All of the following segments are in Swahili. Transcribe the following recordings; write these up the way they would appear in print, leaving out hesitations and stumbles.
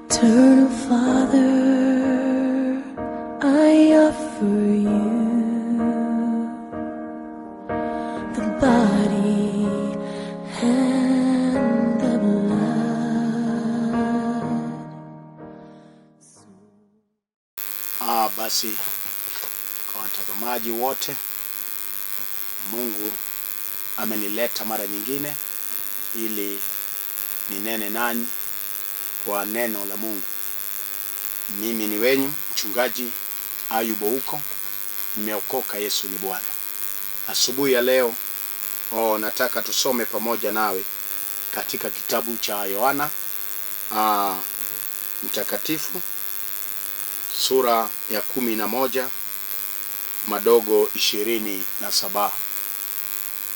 Eternal Father, I offer you the body and the blood. Basi kwa watazamaji wote, Mungu amenileta mara nyingine ili ninene nanyi kwa neno la Mungu. Mimi ni wenyu mchungaji Ayubu huko, nimeokoka, Yesu ni Bwana. Asubuhi ya leo nataka tusome pamoja nawe katika kitabu cha Yohana Mtakatifu sura ya 11 madogo 27.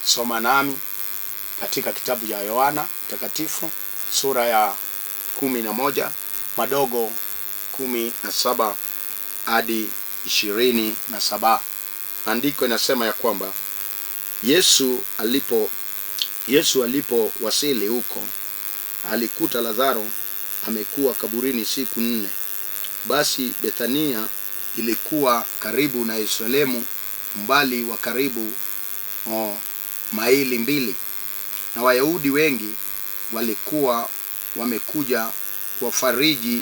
Soma nami katika kitabu cha Yohana Mtakatifu sura ya 11 madogo 17 hadi 27. Andiko inasema ya kwamba Yesu alipowasili huko alikuta Lazaro amekuwa kaburini siku 4. Basi Bethania ilikuwa karibu na Yerusalemu, umbali wa karibu maili 2, na Wayahudi wengi walikuwa wamekuja kuwafariji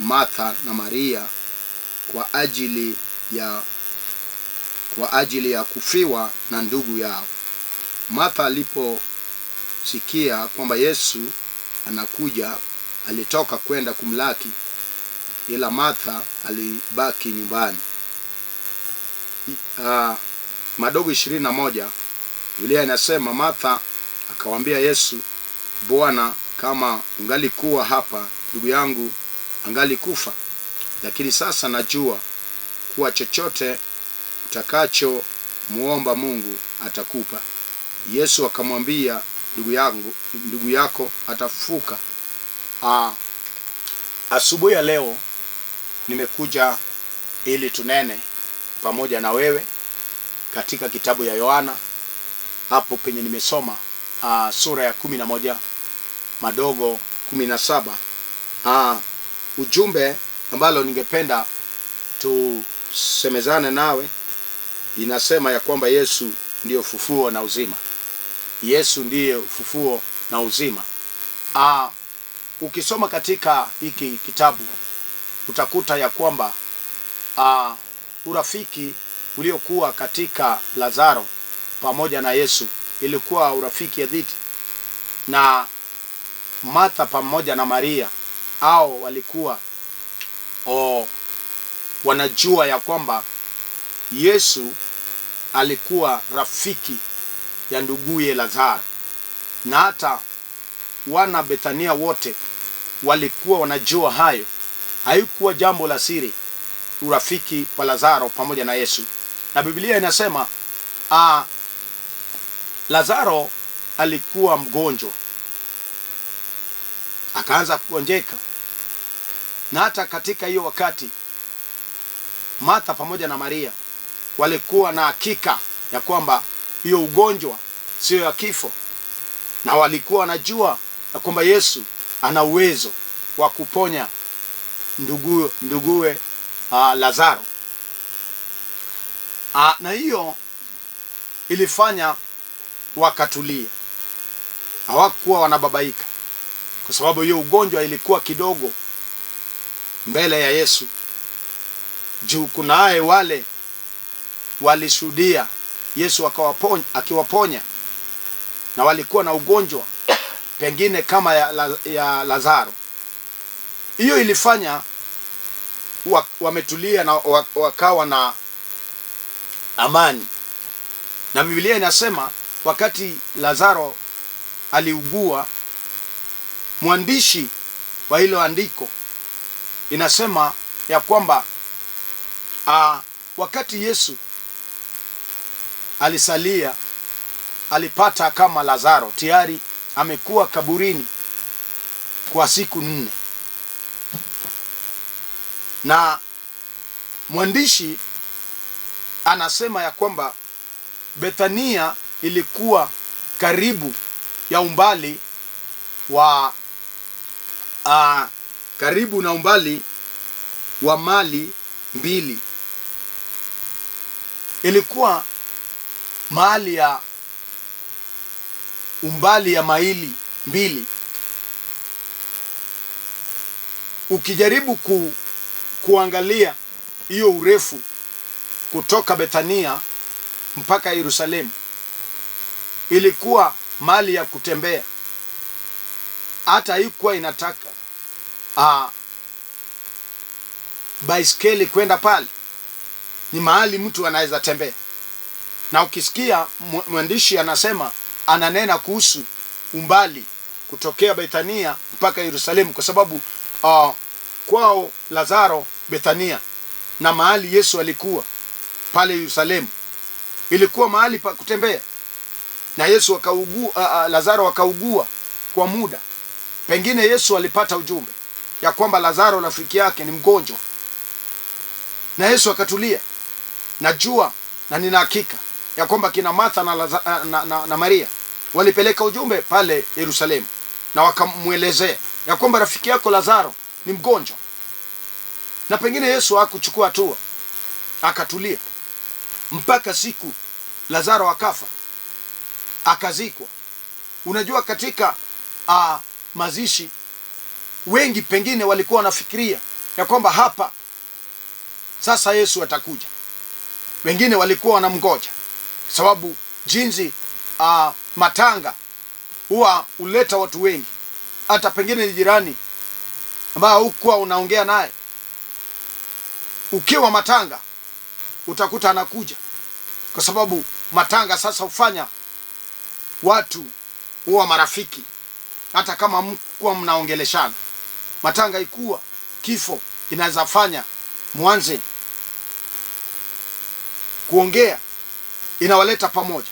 Martha na Maria kwa ajili ya kufiwa na ndugu yao. Martha aliposikia kwamba Yesu anakuja, alitoka kwenda kumlaki, ila Martha alibaki nyumbani. Madogo 21, Biblia inasema Martha akamwambia Yesu, Bwana, kama ungalikuwa hapa ndugu yangu angalikufa, lakini sasa najua kuwa chochote utakacho muomba Mungu atakupa. Yesu akamwambia, ndugu yako atafufuka. Asubuhi ya leo nimekuja ili tunene pamoja na wewe katika kitabu ya Yohana hapo penye nimesoma sura ya 11 madogo 17. Ujumbe ambalo ningependa tusemezane nawe inasema ya kwamba Yesu ndiye ufufuo na uzima. Yesu ndiye ufufuo na uzima. Ukisoma katika hiki kitabu utakuta ya kwamba urafiki uliokuwa katika Lazaro pamoja na Yesu ilikuwa urafiki ya dhati, na Martha pamoja na Maria hao walikuwa wanajua ya kwamba Yesu alikuwa rafiki ya nduguye Lazaro, na hata wana Bethania wote walikuwa wanajua hayo. Haikuwa jambo la siri urafiki wa Lazaro pamoja na Yesu. Na Biblia inasema Lazaro alikuwa mgonjwa, akaanza kugonjeka, na hata katika hiyo wakati Martha pamoja na Maria walikuwa na hakika ya kwamba hiyo ugonjwa sio ya kifo, na walikuwa wanajua ya kwamba Yesu ana uwezo wa kuponya nduguwe Lazaro. Na hiyo ilifanya wakatulia, hawakuwa wanababaika kwa sababu hiyo ugonjwa ilikuwa kidogo mbele ya Yesu. Juu kunaye wale walishuhudia Yesu akiwaponya, na walikuwa na ugonjwa pengine kama ya Lazaro. Hiyo ilifanya wametulia na wakawa na amani. Na Biblia inasema wakati Lazaro aliugua, mwandishi wa hilo andiko inasema ya kwamba wakati Yesu alisalia, alipata kama Lazaro tayari amekuwa kaburini kwa siku 4. Na mwandishi anasema ya kwamba Bethania ilikuwa karibu ya umbali wa karibu na umbali wa mali 2. Ilikuwa mahali ya umbali ya maili 2. Ukijaribu kuangalia hiyo urefu kutoka Bethania mpaka Yerusalemu, ilikuwa mali ya kutembea. Hata haikuwa inataka baiskeli kwenda pale. Ni mahali mtu anaweza tembea. Na ukisikia mwandishi anasema, ananena kuhusu umbali kutokea Bethania mpaka Yerusalemu, kwa sababu kwao Lazaro Bethania na mahali Yesu alikuwa pale Yerusalemu ilikuwa mahali pa kutembea. Na Yesu akaugua, Lazaro akaugua kwa muda. Pengine Yesu alipata ujumbe ya kwamba Lazaro rafiki yake ni mgonjwa, na Yesu akatulia. Najua na nina hakika ya kwamba kina Martha na Maria walipeleka ujumbe pale Yerusalemu na wakamuelezea ya kwamba rafiki yako Lazaro ni mgonjwa. Na pengine Yesu hakuchukua hatua, akatulia mpaka siku Lazaro akafa, akazikwa. Unajua, katika mazishi wengi pengine walikuwa wanafikiria ya kwamba hapa sasa Yesu atakuja. Wengine walikuwa wanamgoja, sababu jinsi matanga huwa huleta watu wengi. Hata pengine ni jirani ambao hukuwa unaongea naye, ukiwa matanga utakuta anakuja, kwa sababu matanga sasa hufanya watu huwa marafiki, hata kama mkuwa mnaongeleshana. Matanga ikuwa kifo inaweza fanya mwanze kuongea, inawaleta pamoja.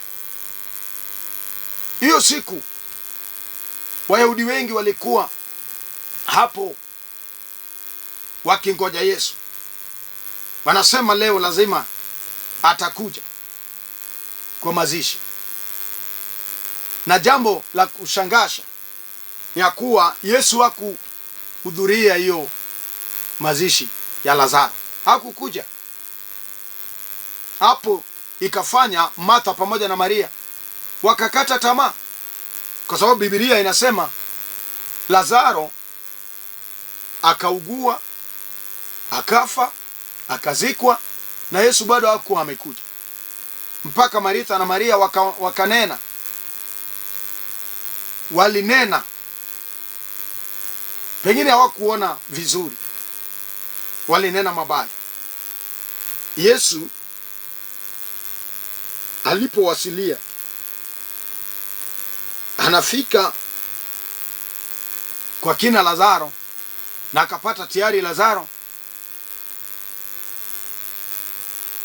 Hiyo siku Wayahudi wengi walikuwa hapo wakingoja Yesu. Wanasema leo lazima atakuja kwa mazishi. Na jambo la kushangasha ni ya kuwa Yesu hakuhudhuria hiyo mazishi ya Lazaro. Hakukuja. Hapo ikafanya Martha pamoja na Maria wakakata tamaa, kwa sababu Biblia inasema Lazaro akaugua, akafa, akazikwa, na Yesu bado hakuwa amekuja. Mpaka Martha na Maria wakanena. Walinena. Pengine hawakuona vizuri. Walinena mabaya. Yesu alipowasilia, anafika kwa kina Lazaro na akapata tayari Lazaro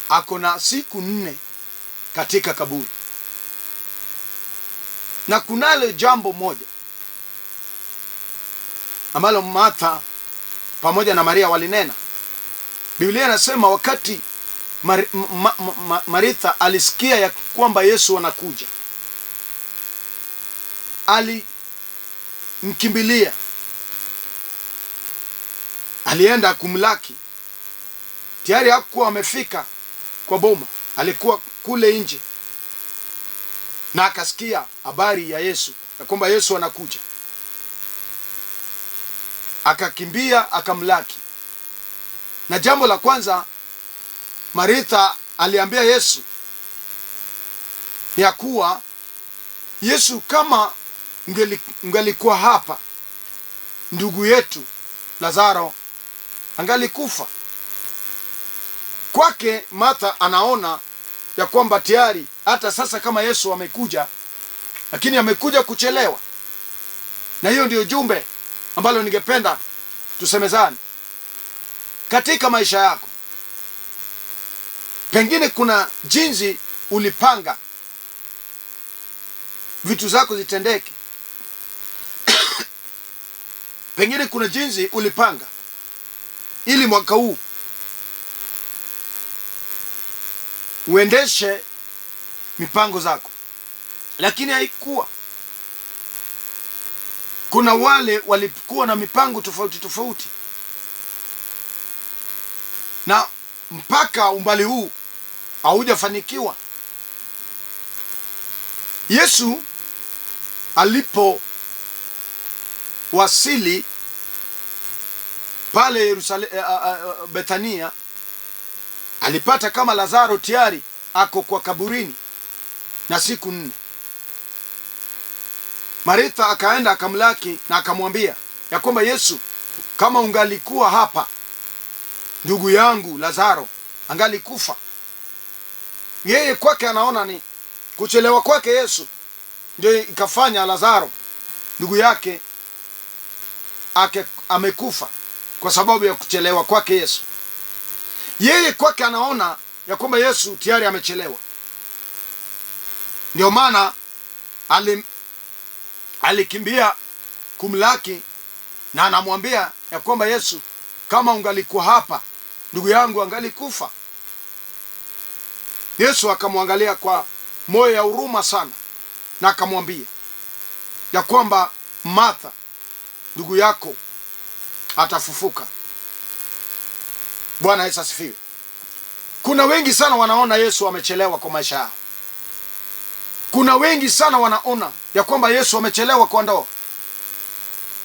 ako na siku 4 katika kaburi. Na kunalo jambo moja ambalo Martha pamoja na Maria walinena. Biblia inasema wakati Maritha alisikia ya kwamba Yesu anakuja, alimkimbilia, alienda kumlaki. Tayari hakuwa amefika kwa boma, alikuwa kule nje, na akasikia habari ya Yesu, ya kwamba Yesu anakuja. Akakimbia akamlaki. Na jambo la kwanza Maritha aliambia Yesu ya kuwa, Yesu, kama ungelikuwa hapa, ndugu yetu Lazaro angalikufa. Kwake Martha anaona ya kwamba tayari hata sasa kama Yesu amekuja, lakini amekuja kuchelewa. Na hiyo ndio jumbe ambalo ningependa tusemezane. Katika maisha yako, pengine kuna jinsi ulipanga vitu zako zitendeke. Pengine kuna jinsi ulipanga ili mwaka huu uendeshe mipango zako, lakini haikuwa. Kuna wale walikuwa na mipango tofauti tofauti, na mpaka umbali huu haujafanikiwa. Yesu alipowasili pale Yerusalemu, Bethania, alipata kama Lazaro tayari ako kwa kaburini na siku 4. Maritha akaenda akamlaki na akamwambia ya kwamba Yesu, kama ungalikuwa hapa ndugu yangu Lazaro angalikufa. Yeye kwake anaona ni kuchelewa kwake Yesu ndio ikafanya Lazaro ndugu yake amekufa kwa sababu ya kuchelewa kwake Yesu. Yeye kwake anaona ya kwamba Yesu tayari amechelewa. Ndio maana alikimbia kumlaki na anamwambia ya kwamba Yesu, kama ungalikuwa hapa ndugu yangu angalikufa. Yesu akamwangalia kwa moyo ya huruma sana na akamwambia ya kwamba Martha, ndugu yako atafufuka. Bwana Yesu asifiwe. Kuna wengi sana wanaona Yesu amechelewa kwa maisha yao. Kuna wengi sana wanaona ya kwamba Yesu amechelewa kwa ndoa.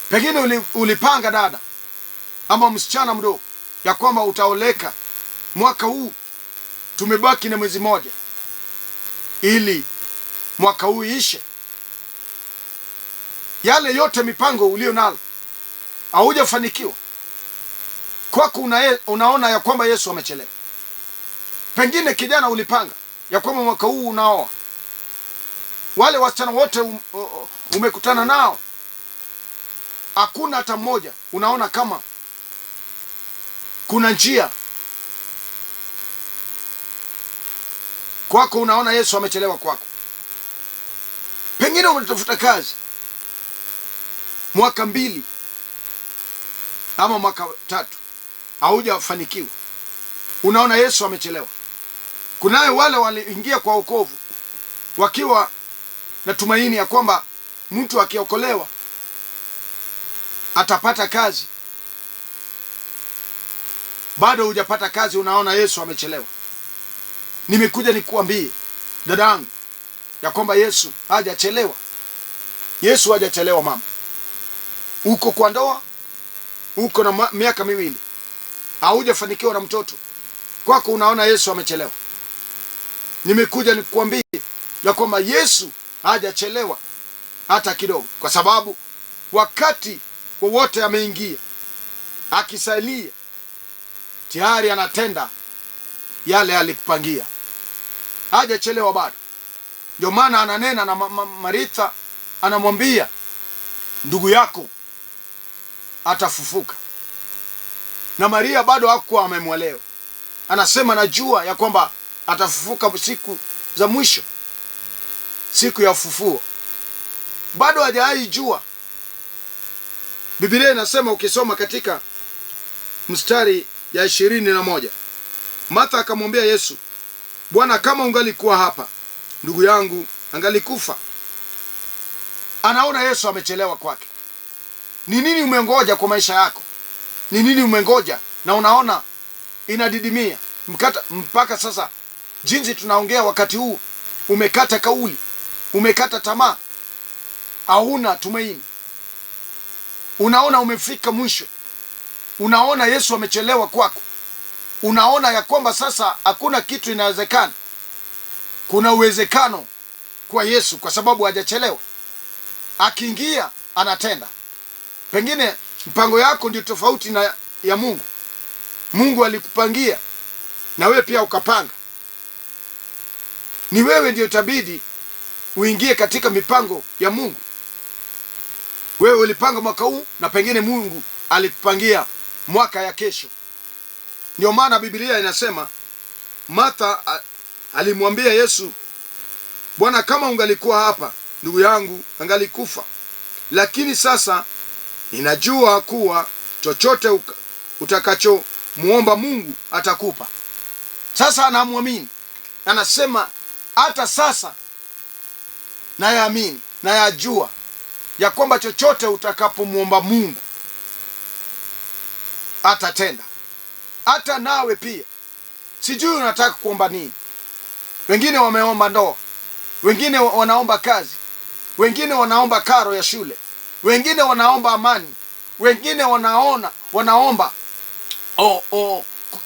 Pengine ulipanga dada ama msichana mdogo ya kwamba utaoleka mwaka huu, tumebaki na mwezi mmoja ili mwaka huu ishe. Yale yote mipango ulio nalo haujafanikiwa. Kwako unaona ya kwamba Yesu amechelewa. Pengine kijana ulipanga ya kwamba mwaka huu unaoa. Wale wasichana wote umekutana nao, hakuna hata mmoja unaona kama kuna njia. Kwako unaona Yesu amechelewa kwako. Pengine umetafuta kazi mwaka 2 ama mwaka 3 haujafanikiwa, unaona Yesu amechelewa. Kunayo wale waliingia kwa wokovu wakiwa na tumaini ya kwamba mtu akiokolewa atapata kazi. Bado hujapata kazi, unaona Yesu amechelewa. Nimekuja nikuambie dadangu ya kwamba Yesu hajachelewa. Yesu hajachelewa mama. Uko kwa ndoa, uko na miaka 2, haujafanikiwa na mtoto, kwako unaona Yesu amechelewa. Nimekuja nikuambie ya kwamba Yesu hajachelewa hata kidogo, kwa sababu wakati wowote ameingia, akisalia tayari anatenda yale alikupangia. Hajachelewa bado. Ndio maana ananena na Maritha, anamwambia ndugu yako atafufuka. Na Maria bado hakuwa amemwelewa. Anasema najua ya kwamba atafufuka siku za mwisho, siku ya ufufuo. Bado hajaijua. Biblia inasema ukisoma katika mstari ya 21, Martha akamwambia Yesu, Bwana, kama ungalikuwa hapa ndugu yangu angalikufa. Anaona Yesu amechelewa kwake. Ni nini umengoja kwa maisha yako? Ni nini umengoja na unaona inadidimia mpaka sasa jinsi tunaongea wakati huu? Umekata kauli, umekata tamaa, hauna tumaini. Unaona umefika mwisho. Unaona Yesu amechelewa kwako. Unaona ya kwamba sasa hakuna kitu inawezekana. Kuna uwezekano kwa Yesu kwa sababu hajachelewa. Akiingia anatenda. Pengine mpango yako ndio tofauti na ya Mungu. Mungu alikupangia na wewe pia ukapanga. Ni wewe ndio itabidi uingie katika mipango ya Mungu. Wewe ulipanga mwaka huu na pengine Mungu alikupangia mwaka ya kesho. Ndio maana Biblia inasema Martha alimwambia Yesu, Bwana, kama ungalikuwa hapa ndugu yangu angalikufa. Lakini sasa ninajua kuwa chochote utakachomuomba Mungu atakupa. Sasa anamwamini. Anasema hata sasa nayaamini, nayajua ya kwamba chochote utakapomwomba Mungu atatenda. Hata nawe pia, sijui unataka kuomba nini. Wengine wameomba ndoa, wengine wanaomba kazi, wengine wanaomba karo ya shule, wengine wanaomba amani, wengine wanaomba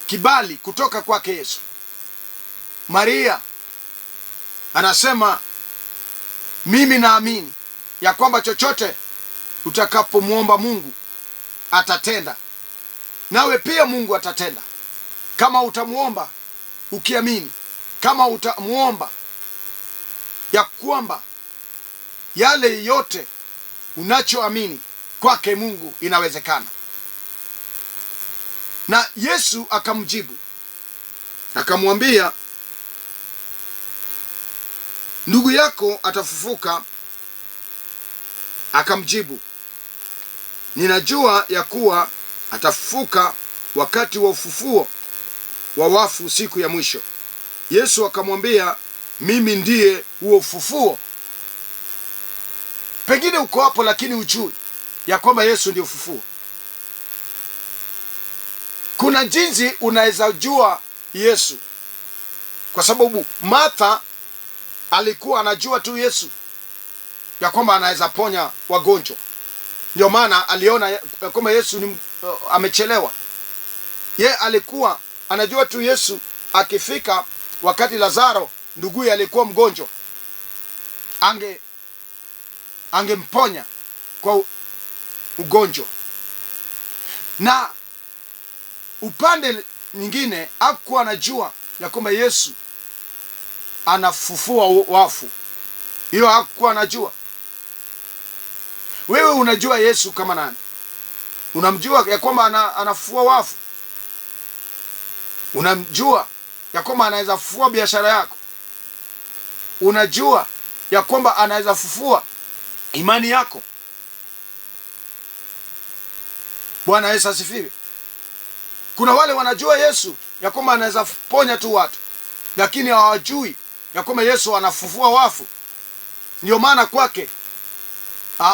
kibali kutoka kwake Yesu. Maria anasema, mimi naamini ya kwamba chochote utakapomwomba Mungu atatenda. Nawe pia Mungu atatenda kama utamwomba ukiamini, kama utamwomba ya kwamba yale yote unachoamini kwake Mungu inawezekana. Na Yesu akamjibu akamwambia, ndugu yako atafufuka. Akamjibu, ninajua ya kuwa atafufuka wakati wa ufufuo wa wafu siku ya mwisho. Yesu akamwambia, mimi ndiye huo ufufuo. Pengine uko hapo lakini hujui ya kwamba Yesu ndiye ufufuo. Kuna jinsi unaweza jua Yesu, kwa sababu Martha alikuwa anajua tu Yesu ya kwamba anaweza ponya wagonjwa. Ndio maana aliona ya kwamba Yesu ni amechelewa. Ye alikuwa anajua tu Yesu akifika wakati Lazaro nduguye alikuwa mgonjwa, angemponya kwa ugonjwa. Na upande nyingine hakuwa anajua ya kwamba Yesu anafufua wafu. Hiyo hakuwa anajua. Wewe unajua Yesu kama nani? Unamjua ya kwamba anafufua wafu? Unamjua ya kwamba anaweza fufua biashara yako? Unajua ya kwamba anaweza fufua imani yako? Bwana Yesu asifiwe. Kuna wale wanajua Yesu ya kwamba anaweza ponya tu watu, lakini hawajui ya kwamba Yesu anafufua wafu. Ndio maana kwake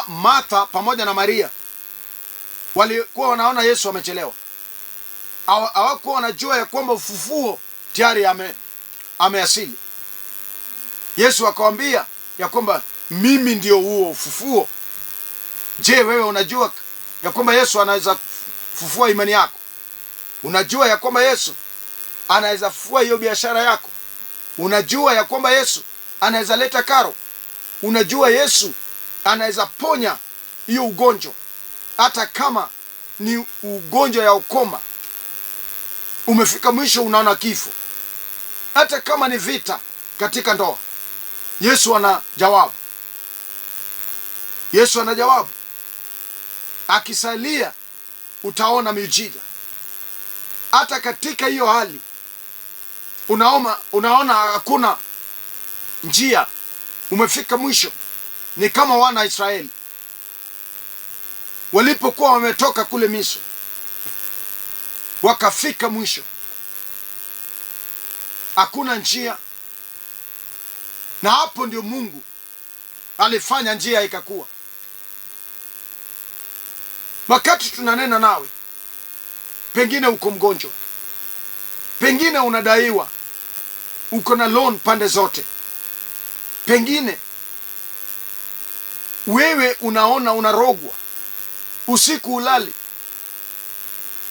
Martha pamoja na Maria walikuwa wanaona Yesu amechelewa. Hawakuwa wanajua ya kwamba ufufuo tayari ameasili. Yesu akawaambia ya kwamba mimi ndio huo ufufuo. Je, wewe unajua ya kwamba Yesu anaweza fufua imani yako? Unajua ya kwamba Yesu anaweza fufua hiyo biashara yako? Unajua ya kwamba Yesu anaweza leta karo? Unajua Yesu anaweza ponya hiyo ugonjwa, hata kama ni ugonjwa ya ukoma, umefika mwisho, unaona kifo, hata kama ni vita katika ndoa, Yesu ana jawabu. Yesu ana jawabu. Akisalia utaona miujiza. Hata katika hiyo hali unaona hakuna njia, umefika mwisho. Ni kama wana Israeli walipokuwa wametoka kule Misri, wakafika mwisho, hakuna njia. Na hapo ndio Mungu alifanya njia ikakuwa. Wakati tunanena nawe, pengine uko mgonjwa, pengine unadaiwa, uko na loan pande zote, pengine wewe unaona unarogwa, usiku ulali,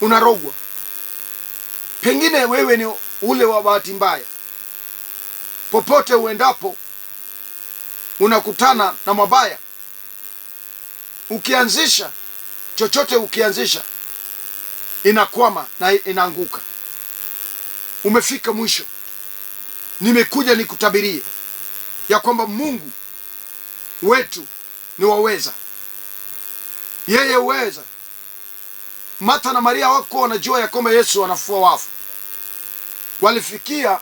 unarogwa. Pengine wewe ni ule wa bahati mbaya, popote uendapo unakutana na mabaya. Ukianzisha chochote, ukianzisha inakwama na inaanguka. Umefika mwisho. Nimekuja nikutabirie ya kwamba Mungu wetu ni waweza. Yeye uweza. Martha na Maria wako wanajua ya kwamba Yesu anafufua wafu. Walifikia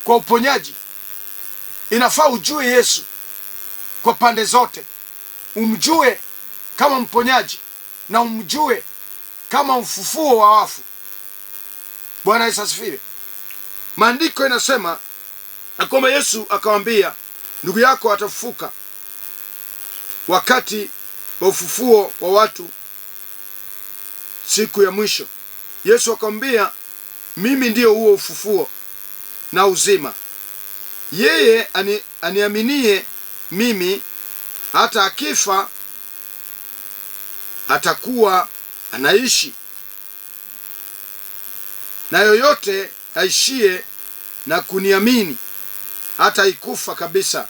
kwa uponyaji. Inafaa ujue Yesu kwa pande zote. Umjue kama mponyaji na umjue kama mfufuo wa wafu. Bwana Yesu asifiwe. Maandiko inasema ya kwamba Yesu akamwambia, ndugu yako atafufuka. wakati wa ufufuo wa watu siku ya mwisho. Yesu akamwambia, mimi ndiyo huo ufufuo na uzima. Yeye aniaminie mimi, hata akifa atakuwa anaishi, na yoyote aishie na kuniamini hata ikufa kabisa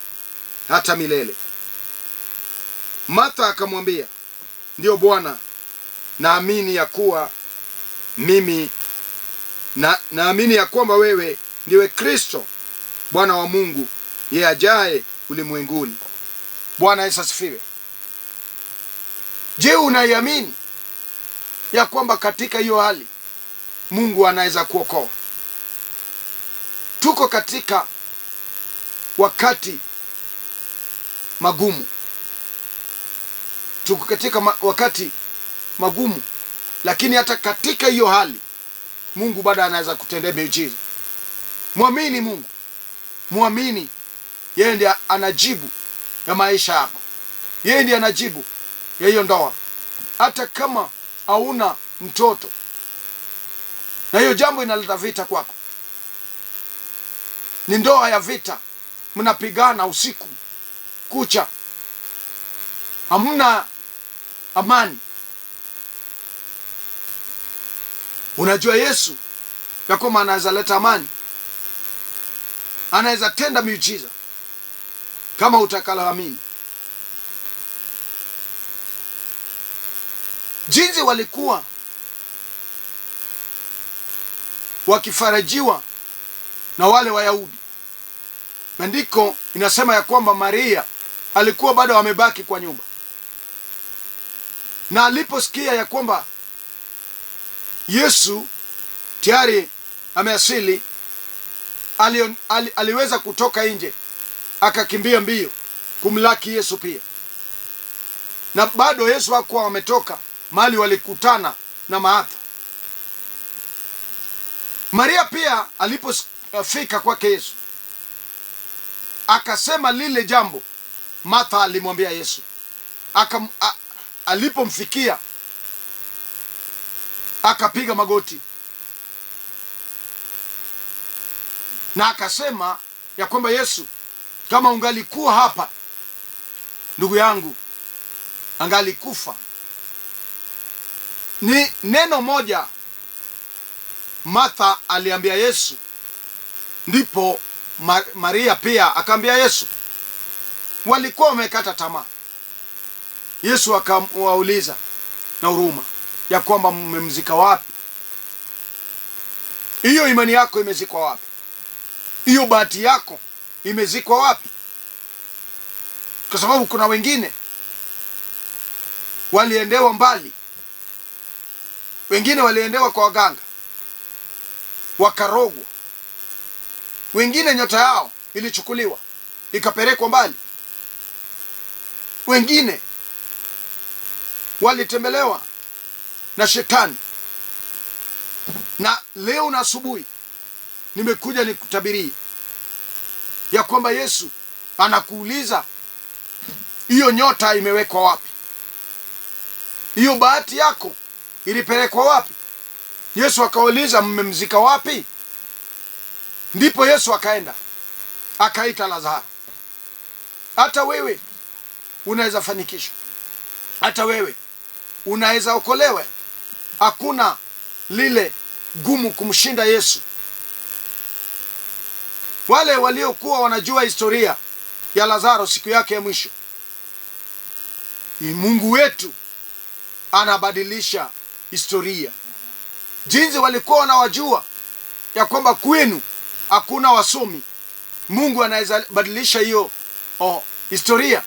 hata milele. Martha akamwambia, ndiyo Bwana, naamini ya kuwa mimi naamini ya kwamba wewe ndiwe Kristo Bwana wa Mungu, yeye ajaye ulimwenguni. Bwana Yesu asifiwe. Je, unaiamini ya kwamba katika hiyo hali Mungu anaweza kuokoa? Tuko katika wakati magumu, tuko katika wakati magumu, lakini hata katika hiyo hali Mungu bado anaweza kutendea miujiza. Muamini Mungu, muamini yeye ndiye anajibu ya maisha yako, yeye ndiye anajibu ya hiyo ndoa, hata kama hauna mtoto na hiyo jambo inaleta vita kwako, ni ndoa ya vita, mnapigana usiku kucha, hamna amani. Unajua Yesu ya kwamba anaweza leta amani, anaweza tenda miujiza kama utakaloamini. Jinsi walikuwa wakifarajiwa na wale Wayahudi, maandiko inasema ya kwamba Maria alikuwa bado amebaki kwa nyumba, na aliposikia ya kwamba Yesu tayari ameasili, aliweza kutoka nje akakimbia mbio kumlaki Yesu pia. Na bado Yesu hakuwa ametoka mahali walikutana na Martha. Maria pia alipofika kwake Yesu akasema lile jambo Martha alimwambia Yesu. Alipomfikia akapiga magoti na akasema ya kwamba Yesu, kama ungalikuwa hapa ndugu yangu angalikufa. Ni neno moja Martha aliambia Yesu, ndipo Maria pia akaambia Yesu. Walikuwa wamekata tamaa. Yesu akawauliza na huruma ya kwamba mmemzika wapi? Hiyo imani yako imezikwa wapi? Hiyo bahati yako imezikwa wapi? Kwa sababu kuna wengine waliendewa mbali, wengine waliendewa kwa waganga wakarogwa, wengine nyota yao ilichukuliwa ikapelekwa mbali, wengine walitembelewa na shetani. Na leo na asubuhi nimekuja nikutabirie ya kwamba Yesu anakuuliza hiyo nyota imewekwa wapi? Hiyo bahati yako ilipelekwa wapi? Yesu akauliza mmemzika wapi? Ndipo Yesu akaenda akaita Lazaro. Hata wewe unaweza fanikishwa, hata wewe unaweza okolewa. Hakuna lile gumu kumshinda Yesu. Wale waliokuwa wanajua historia ya Lazaro siku yake ya mwisho, Mungu wetu anabadilisha historia. Jinsi walikuwa wanawajua ya kwamba kwenu hakuna wasomi, Mungu anaweza badilisha hiyo historia.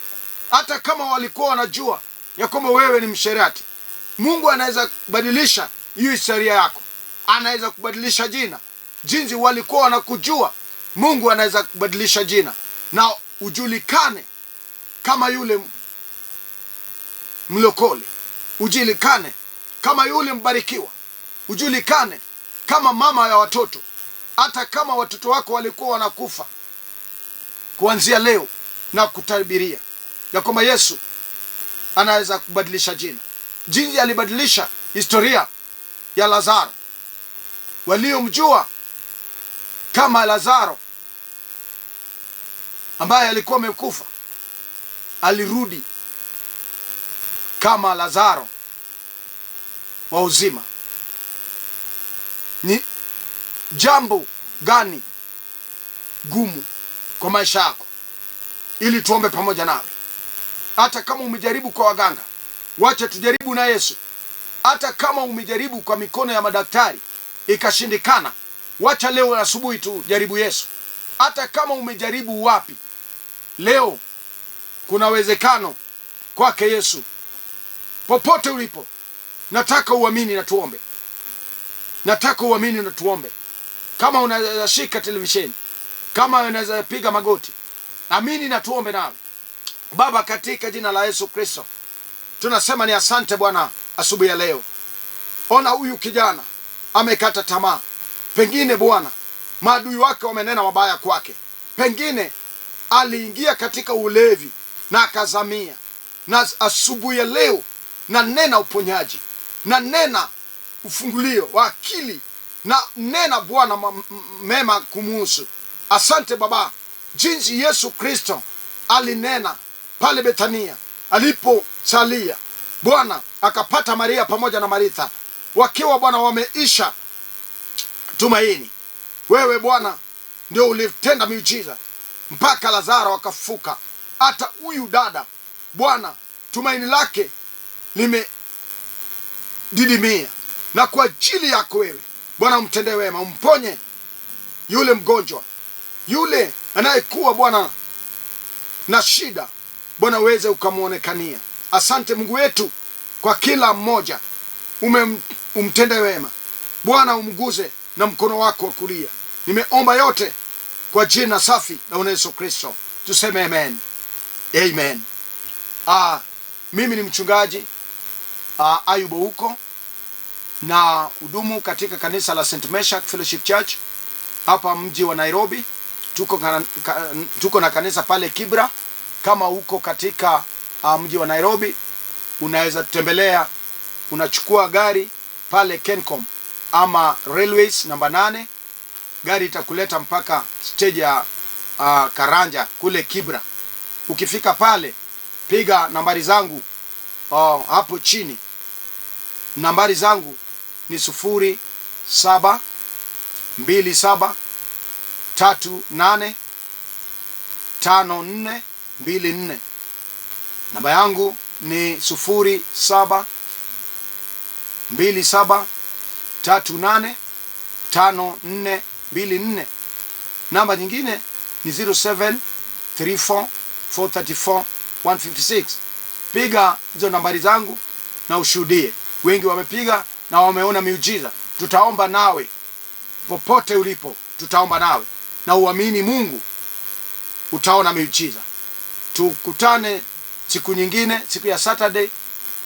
Hata kama walikuwa wanajua ya kwamba wewe ni msherati, Mungu anaweza badilisha hiyo historia yako, anaweza kubadilisha jina. Jinsi walikuwa wanakujua, Mungu anaweza kubadilisha jina na ujulikane kama yule mlokole, ujulikane kama yule mbarikiwa, ujulikane kama mama ya watoto. Hata kama watoto wako walikuwa wanakufa, kuanzia leo na kutabiria ya kwamba Yesu anaweza kubadilisha jina, jinsi alibadilisha historia ya Lazaro. Waliomjua kama Lazaro ambaye alikuwa amekufa, alirudi kama Lazaro wa uzima. Ni jambo gani gumu kwa maisha yako, ili tuombe pamoja nawe? Hata kama umejaribu kwa waganga, wacha tujaribu na Yesu. Hata kama umejaribu kwa mikono ya madaktari ikashindikana, wacha leo asubuhi tu jaribu Yesu. Hata kama umejaribu wapi, leo kuna uwezekano kwake Yesu. Popote ulipo, nataka uamini na tuombe. Nataka uamini na tuombe. Kama unaweza shika televisheni, kama unaweza piga magoti, amini na tuombe nawe. Baba, katika jina la Yesu Kristo, tunasema ni asante Bwana asubuhi ya leo. Ona huyu kijana amekata tamaa. Pengine Bwana maadui wake wamenena mabaya kwake. Pengine aliingia katika ulevi na akazamia. Na asubuhi ya leo na nena uponyaji, na nena ufungulio wa akili, na nena Bwana mema kumuhusu. Asante Baba, jinsi Yesu Kristo alinena pale Bethania aliposalia, Bwana akapata Maria pamoja na Maritha wakiwa Bwana wameisha tumaini. Wewe Bwana ndio ulitenda miujiza mpaka Lazaro akafufuka. Hata huyu dada Bwana tumaini lake limedidimia, na kwa ajili yako wewe Bwana umtendee wema, umponye yule mgonjwa, yule anayekuwa Bwana na shida, Bwana uweze ukamuonekania. Asante Mungu wetu kwa kila mmoja umtende wema Bwana, umguze na mkono wako wa kulia. Nimeomba yote kwa jina safi la Yesu Kristo, tuseme amen, amen. Mimi ni mchungaji Ayubu huko na hudumu katika kanisa la St. Meshach Fellowship Church hapa mji wa Nairobi. Tuko na kanisa pale Kibra. Kama uko katika mji wa Nairobi, unaweza kutembelea, unachukua gari pale Kencom ama Railways namba 8, gari itakuleta mpaka stage ya Karanja kule Kibra. Ukifika pale piga nambari zangu hapo chini. Nambari zangu ni 07 27 38 54 24. Namba yangu ni 07 27 38 54 24. Namba nyingine ni 07 34 434 156. Piga hizo nambari zangu na ushuhudie. Wengi wamepiga na wameona miujiza. Tutaomba nawe popote ulipo, tutaomba nawe na uamini Mungu, utaona miujiza. Tukutane siku nyingine, siku ya Saturday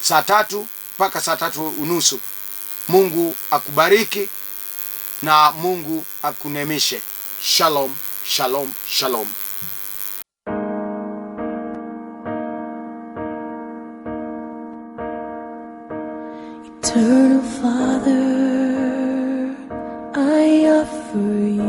saa 3 mpaka saa 3:30. Mungu akubariki na Mungu akunemishe. Shalom, shalom, shalom. Eternal Father, I offer you